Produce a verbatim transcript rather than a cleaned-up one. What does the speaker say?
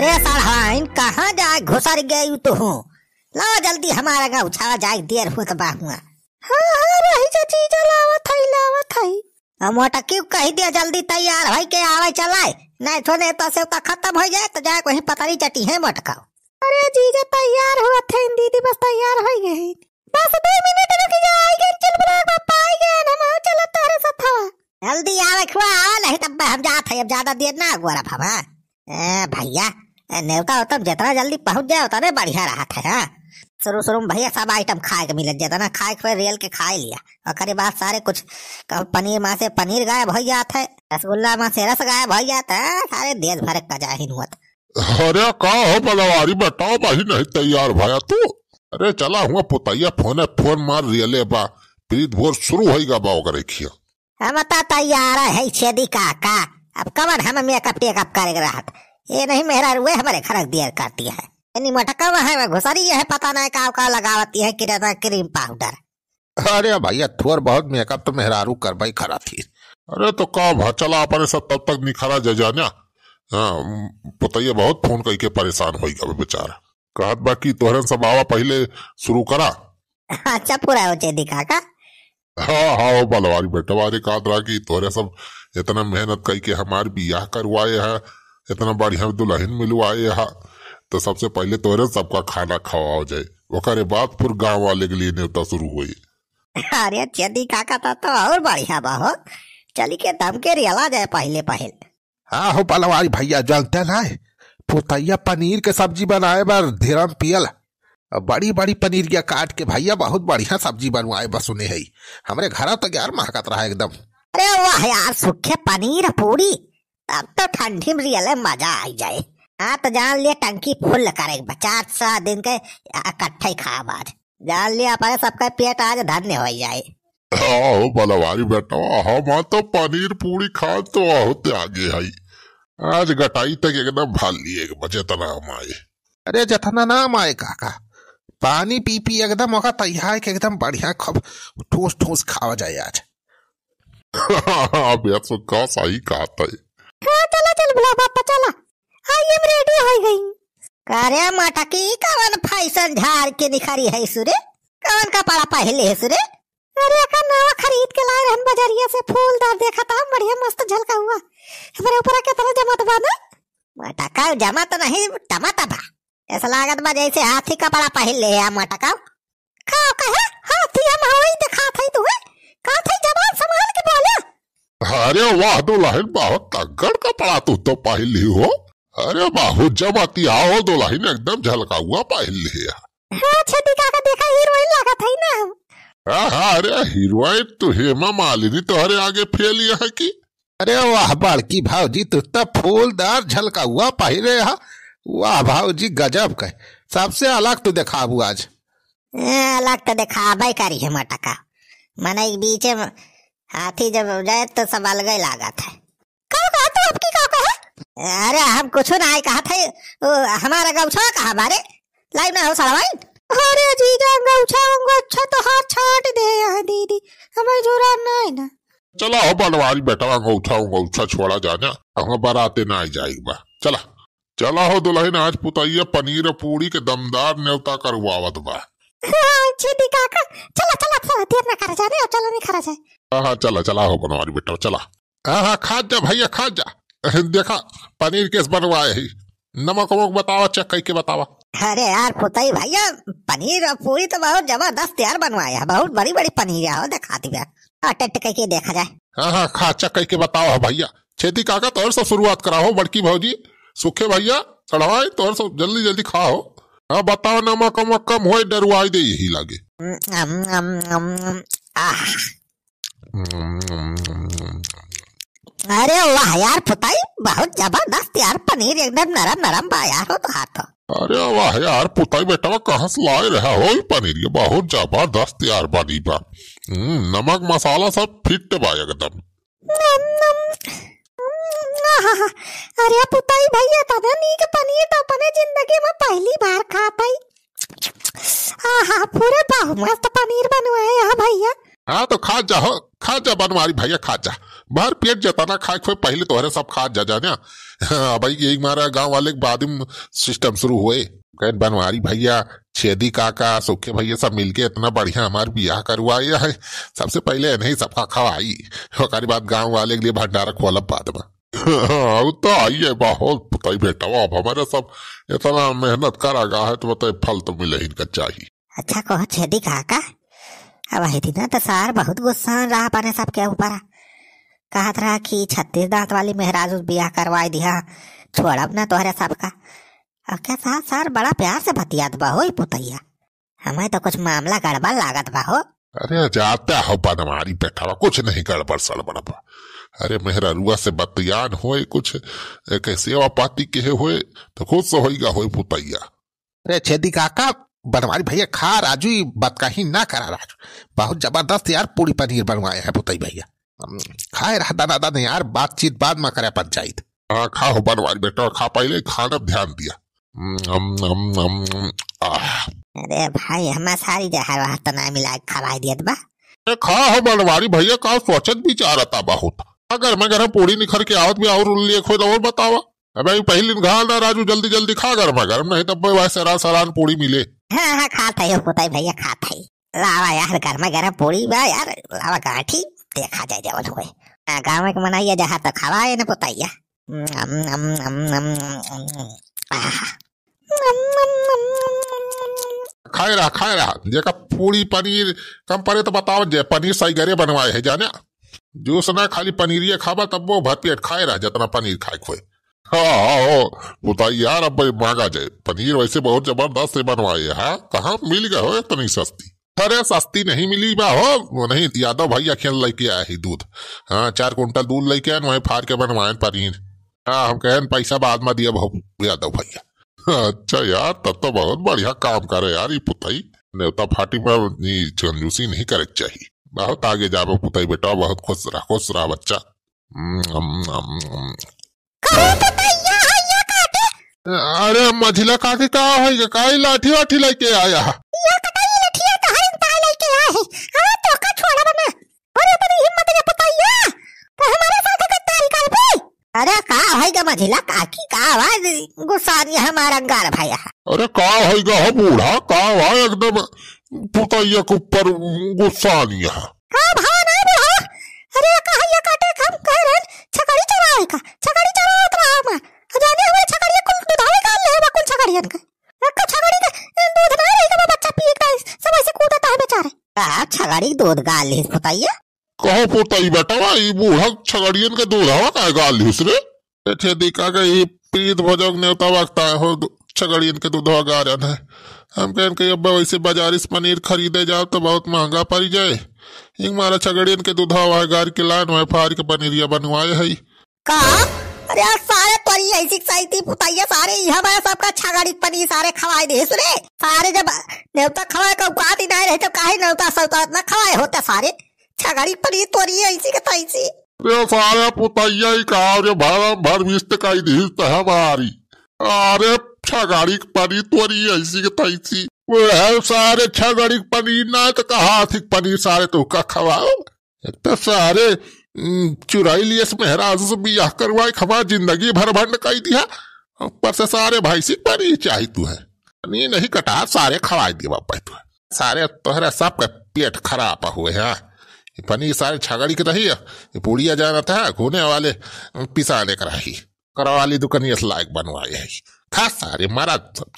ए साढ़ाइन, कहाँ जाए घुसर गई तू हूँ? लावा जल्दी हमारा गौछा जाए, देर होत बा हुआ। हाँ, हाँ, रही जा जीजा, लावत हई, लावत हई। अब मोटकी कहि दिया जल्दी तैयार होई के आवे चलाए, नहीं तो नेवता सेवता खतम होइ जाए तो जाए कहीं पतरी चटी है मोटका। अरे जीजा तैयार होत हईन दीदी, बस तैयार होइ गए। बस दो मिनट रुक जा, आई गए, चल बड़ा पापा आई गए, हम आओ चलत तोहरे साथ हवा। जल्दी आवे खुआ आवा, नहीं तब हम जात है, अब ज्यादा देर ना गोरब हम, हाँ। ए भैया, ए नेवता होता जितना जल्दी पहुँच जाए उतने बढ़िया रहत है, हाँ। शुरू शुरू में भैया सब आइटम खाए के मिले, जितना खाए के रेल के खाए लिया, ओकरे बाद सारे कुछ कहूँ पनीर माँ से पनीर गायब होइ जात है, रसगुल्ला माँ से रस गायब होइ जात है, सारे देश भर का जाहिर हुआ। अरे का हो बनवारी बेटा, वही नहीं तैयार भया तू? अरे चला हुआ पुतैया फोने फोन मार रियले बा, प्रीत भोर शुरू होई गा बा ओकरे खिया। हम तो तैयार है छेदी काका, अब कवन हम मेकअप टेकअप करे के रहत, ये नहीं मेहरारू हमारे घर देर करती है, इन्हीं मोटका है वह घुसरी है, पता नहीं का का लगावती है, किराना क्रीम पाउडर। अरे भैया, थोर बहुत मेकअप तो मेहरारू करबई करत ही। अरे तो का भा, चला अपने सब तब तक निखरा जा जाना। हाँ, पुतैया बहुत फोन कई के परेशान होई गवा बेचारा। कहत बा कि तोहरे सब आवा पहिले शुरू करा। अच्छा, पूरा हो छेदी काका। हाँ, हाँ, ओ बलवारी बेटवा, अरे कहत रहा कि तोहरे सब इतना मेहनत कई के हमार बियाह करवाए है, इतना बढ़िया दुल्हन मिलवाए है, तो सबसे पहिले तोहरे सबका खाना खवाओ जाए, ओकरे बाद फिर गाँव वाले के लिए नेवता शुरू होई। अरे छेदी काका, तो, तो और बढ़िया बा हो, चली के दम के रियला जाए पहिले पहिले। हाँ हो पलवारी भैया, जानते ना है, पुतैया पनीर के सब्जी बनाए बर धिरम पियल। अब बड़ी बड़ी पनीरिया काट के भैया बहुत बढ़िया सब्जी बनवाए बा सुने है। हमरे घर तो यार महकत रहा एकदम। अरे वाह यार, सूखे पनीर पूरी, तब तो ठंडी में रियले मजा आई जाए। हाँ तो जान लिया, टंकी फुल करे के बा, चार सात दिन के इकट्ठे ही खाब आज। जान लिया, अपने सबका पेट आज धन्य हो जाए। हाँ हो बलवारी बेटवा, हम तो पनीर पूरी खान तो बहुत आगे हई। आज गटाई तक एकदम भर लिए एक बजे तना हम आए। अरे जतना नाम आए काका, पानी पी पी एकदम ओका तैयार के एकदम बढ़िया खूब ठूस ठूस खावा जाए आज। अब यार सुखा सही कहत है। हाँ, चला चल बुला बापा, चला। आई एम रेडी हो गई। का रे मटकी, कवन फैशन झार के निखरी है सुरे? कवन कपड़ा पहले है सुरे? अरे, एका नवा खरीद के लाए रहन बजरिया से, फूलदार, देखा था, बढ़िया मस्त झलका हुआ। हमरे ऊपर केतना जमत बा ना? मटका जमत नहीं, टमत बा। ऐसा लागत बा जैसे हाथी कपड़ा पहिर ले है मटका। का कहे? हाथी हम हवाई दिखात हई तुहे? का थे जबान संभाल के बोले। अरे वाह दुलहिन, बहुत तगड़ कपड़ा तू तो पहिर ली हो। अरे बहुत जमातिया हो दुलहिन, एकदम झलकाउआ पहिर ली है। हाँ, छेदी काका देखा हीरोइन लागत हई ना हम। हाँ, हाँ, अरे हीरोइन तू हेमा मालिनी तोहरे आगे फेल है कि? अरे वाह बड़की भौजी, तू तो फूलदार झलकाउआ पहिरे हा। वाह भौजी, गजब के, सबसे अलग तू देखाबू आज। ए, अलग तो देखाबे करी है मटका, मने एक बीचे में हाथी जब जाए तो सब अलगे लागत है। का कहा तू, अब की का कहा? अरे हम कुछ ना आए कहा थे, ओ, हमारा गौछा कहा बारे? लाई ना हो सड़वाई। अरे जीजा, गौछा उंगौछा तो हाथ छाट दे है दीदी, हमें जुरा नहीं ना। चला हो बनवारी बेटवा, गौछा उंगौछा छोड़ा जाना, हम बराते ना आई जाई बा। चला, चला हो दुलहिन, आज पुतैया पनीर पूरी के दमदार नेवता करवावत बा। हाँ, छेदी काका, चला, चला, चला, देर ना करा जाए, अब चला नहीं करा जाए। हाँ, हाँ, चला, चला हो बनवारी बेटवा, चला। हाँ, हाँ, खात जा भैया, खात जा। देखा, पनीर केस बनवाए ही, नमक वमक बतावा, चेक कइके बतावा। अरे यार पुतई भैया, पनीर और पूरी तो बहुत जबरदस्त यार बनवाए है, बहुत बड़ी बड़ी पनीर है, हो देखा दिया। हाँ, टेस्ट कइके देखा जाए। हाँ, हाँ, खा चेक कइके बतावा भैया। छेदी काका तोहर से शुरुआत कराओ, बड़की भौजी, सुखे भैया, सड़वाई तोहर से जल्दी जल्दी खाओ। हाँ, बताओ नमक वमक कम होए, डरुआई दे यही लागे। अम, अम, अम, अम, आह। अरे वाह यार पुताई, बहुत जबरदस्त यार, पनीर एकदम नरम नरम बा यार, हो तो हाथ। अरे वाह यार पुताई, बेटवा कहाँ से लाए रहा हो ई पनीर? ये बहुत जबरदस्त यार बनी बा। हम्म, नमक मसाला सब फिट बा एकदम। नम, नम। आहा, अरे पुताई भैया, तने नीक पनीर तो अपने जिंदगी में पहली बार खात हई। आहा, पूरे बहुत मस्त पनीर बनवाए हैं भैया। हाँ, तो खा जा हो, खा जा बनवारी भैया, खा जा। भर पेट जतना खाए खोए, पहिले तोहरे सब खा जा, जाने। अब यही मारा गाँव वाले के बाद में सिस्टम शुरू हुए। कहे, "बनवारी भैया, छेदी काका, सुखे भैया सब मिलके इतना बढ़िया हमार बियाह करवाए है, सबसे पहिले इन्हीं सबका खवाई, ओकरे बाद गाँव वाले के लिए भंडारा खोलब बाद में।" हाँ, वो तो आई है बहुत पुताई बेटा, अब हमारे सब इतना मेहनत करा गा है, तो बताए, फल तो मिले ही इनका चाहिए। अच्छा कहो छेदी काका, अब वही दिन तो सार बहुत गुस्सा रहा अपने सबके ऊपर। कहत रहा कि छत्तीस दांत वाली मेहराज उस बियाह करवाई दिया, छोड़ब ना तोहरे सबका। अब क्या सार, सार बड़ा प्यार से बतियात बा होई पुतैया। हमें तो कुछ मामला गड़बड़ लागत बा हो। अरे जाता हो बनवारी बेटा, कुछ नहीं गड़बड़ सड़बड़ बा। अरे मेहरारुआ से बतियान होए, कुछ ए, के सेवा पाती के होए, तो खुश होइगा होए पुतैया। अरे छेदी काका, बनवारी भैया खा राजू, ई बतकही ना करा राजू, बहुत जबरदस्त यार पूड़ी पनीर बनवाए हैं पुतई भैया। हम्म, खाए रहा दाना दाना यार, बातचीत बाद में करे पंचायत। हाँ, खा हो बनवारी बेटा, खा पहिले, खाना पे ध्यान दिया। हम्म, हम्म, हम्म, हम्म, आह। अरे भाई, हमार सारी जहर वहर तो ना मिला के खवाई दियत बा। ए, खा हो बनवारी भैया, का सोचत विचारता बहुत। अगर मैं घर पूड़ी निखर के आवत भी और उल्लेख हो तो और बतावा। अबे पहले घाल ना राजू, जल्दी जल्दी खा गरमा गरम, नहीं तब वह सरान सरान पूड़ी मिले। हाँ, हाँ, खात है हो पुताई भैया, खात है। लावा यार, गरमा गरम पूड़ी बा यार, लावा गांठी, देखा जाए जवन हुए। हाँ, गाँव के मनैया जहाँ तो खवाए न पुतैया। नम, नम, नम, नम, नम, नम। आह। नम, नम, नम, नम, नम, नम। खाए रहा, खाए रहा, जेका पूड़ी पनीर कम परे तो बताओ, जे पनीर सही घरे बनवाए है जाने। जूस ना, खाली पनीरिये खाबा तब वो भर पेट खाए रहा, जितना पनीर खाए खोए। हाँ, हाँ, हो, पुताई यार, अब भाई मांगा जाए। पनीर वैसे बहुत जबरदस्त से बनवाए, हाँ? कहाँ मिल गए हो इतनी सस्ती? अरे, सस्ती नहीं मिली बा हो, वो नहीं, यादव भैया खेल लेके आए ही दूध। हाँ, चार कुंटल दूध लेके आए, वहीं फाड़ के बनवाए पनीर। हाँ, हम कहें पैसा बाद में दिया भाव यादव भैया। अच्छा यार, तब तो बहुत बढ़िया काम करे यार, ई पुताई। नेवता फाटी में ई कंजूसी नहीं करे के चाहिए। बहुत आगे जाबो पुताई बेटा, बहुत खुश रह, खुश रह बच्चा। हम्म, हम्म, हम्म, हम्म। कहो तो भैया, हैया काटे। अरे मझिला काकी, का होइगा? का ई लाठी वाठी लेके आया है? या कटाई लठिया तो हरिन ता लेके आए है। हाँ, तो का छोड़ा बना। अरे बड़ी हिम्मत है पुतैया। तो हमारे साथ गद्दारी कर भी। अरे का होइगा मझिला काकी, का आवाज गुस्सानी है हमारा अंगार भैया। अरे का होइगा हो बूढ़ा, का आवाज एकदम पुतैया के ऊपर गुस्सानी है। का भाव ना बूढ़ा? अरे का हैया काटे, हम कह रहे छकड़ी चरावे का, छकड़ी चरावत रहा मैं। जाने हमारे छकड़िया कुल दुधावे का ले बा कुल छकड़ियन का। एक छगड़ी के दूध ना रही, बच्चा पिए का, सब ऐसे कूदत है बेचारे। का छगड़ी दूध गाल लिस पुतैया? कहो पुतई बेटवा, ई बूढ़ा छगड़ियन के दूधवा काहे गाल लिस रे? ए छेदी काका, ई प्रीत भोजक नेवता वक्ता है हो, दू-, छगड़ियन के दूधवा गारन है। हम कहन के अब वैसे बाजारी से पनीर खरीदे जाओ तो बहुत महंगा पड़ जाए। एक मारा छगड़ियन के दूधवा गार के लान, वह फार के पनीरिया बनवाए है। का? अरे यार, सारे तोरी ऐसी सही थी पुतैया, सारे यहाँ बा सबका छगड़ी पनीर सारे खवाए दे सुने। सारे जब नेवता खवाए का औकात ही नहीं रहे, तब काहे नेवता सौता इतना खवाए होते सारे? छगड़ी पनीर तोरी ऐसी के तैसी। अरे सारे पुतैया ही कहा रे, भरम भर मिस्त कही दी तो हमारी। अरे छगड़ी पनीर तोरी ऐसी के तैसी। वो है सारे छगड़ी पनीर ना तो कहा थी पनीर सारे तो का खवाओ। एक तो सारे, उम, चुराई लिए से मेहराज से बियाह करवाए, हमार जिंदगी भर भंड कई दिया। ऊपर से सारे भैंसी पनीर चाही तू है। पनीर नहीं कटा, सारे खवाए दिए बापा तू है। सारे तोहरा सबका पेट खराब हुए है। ये पनीर सारे छगड़ी के रही है, ये पूड़िया जानत है, घूने वाले पिसाने का रही। करवाली दुकानिया से लायक बनवाए है। खा सारे, मारा सब।